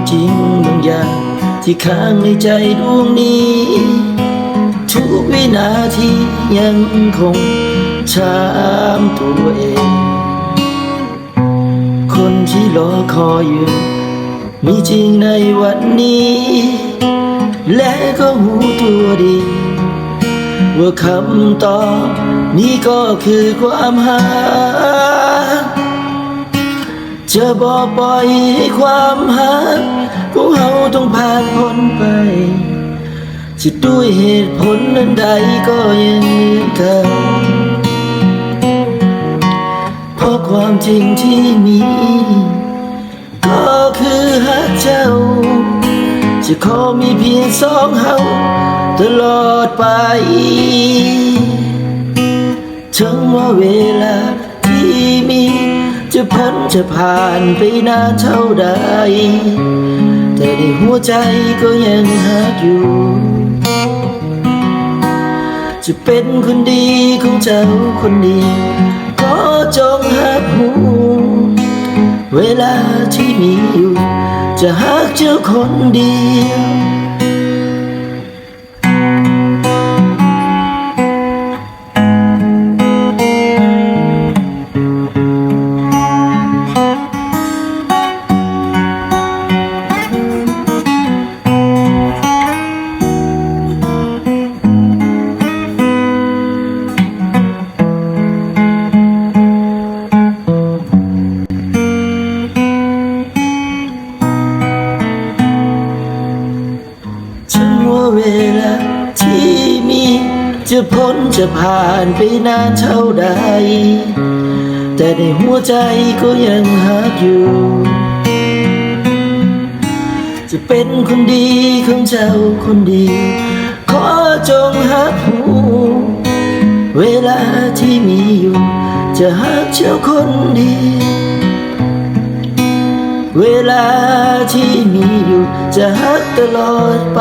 ສິ່ງບາງຢ່າງທີ່ຄ້າງໃນໃຈດວງນີ້ ທຸກວິນາທີຍັງຄົງຖາມຕົວເອງ ຄົນທີ່ລໍຄອຍຢູ່ ມີຈິງໃນວັນນີ້ ແລະກໍຮູ້ຕົວດີ ວ່າຄຳຕອບນີ້ກໍຄືຄວາມຮັກ ຈະບໍ່ປ່ອຍໃຫ້ຄວາມຮັກຂອງເຮົາຕ້ອງຜ່ານພົ້ນໄປ ຈະດ້ວຍເຫດຜົນອັນໃດກໍຍັງເໝືອນເກົ່າ ເພາະຄວາມຈິງທີ່ມີ ກໍຄືຮັກເຈົ້າ ຈະຂໍມີພຽງສອງເຮົາຕະຫຼອດໄປ ເຖິງວ່າເວລາທີ່ມີຈະພົ້ນຈະຜ່ານໄປນານເທົ່າໃດ ແຕ່ໃນຫົວໃຈກໍຍັງຮັກຢູ່ ຈະເປັນຄົນດີຂອງເຈົ້າຄົນດຽວ ຂໍຈົ່ງຮັບຮູ້ ເວລາທີ່ມີຢູ່ ຈະຮັກເຈົ້າຄົນດຽວ. ເຖິງວ່າເວລາທີ່ມີຈະພົ້ນຈະຜ່ານໄປນານເທົ່າໃດ ແຕ່ໃນຫົວໃຈກໍຍັງຮັກຢູ່ ຈະເປັນຄົນດີຂອງເຈົ້າຄົນດຽວ ຂໍຈົ່ງຮັບຮູ້ ເວລາທີ່ມີຢູ່ ຈະຮັກເຈົ້າຄົນດຽວ ເວລາທີ່ມີຢູ່ ຈະຮັກຕະຫຼອດໄປ.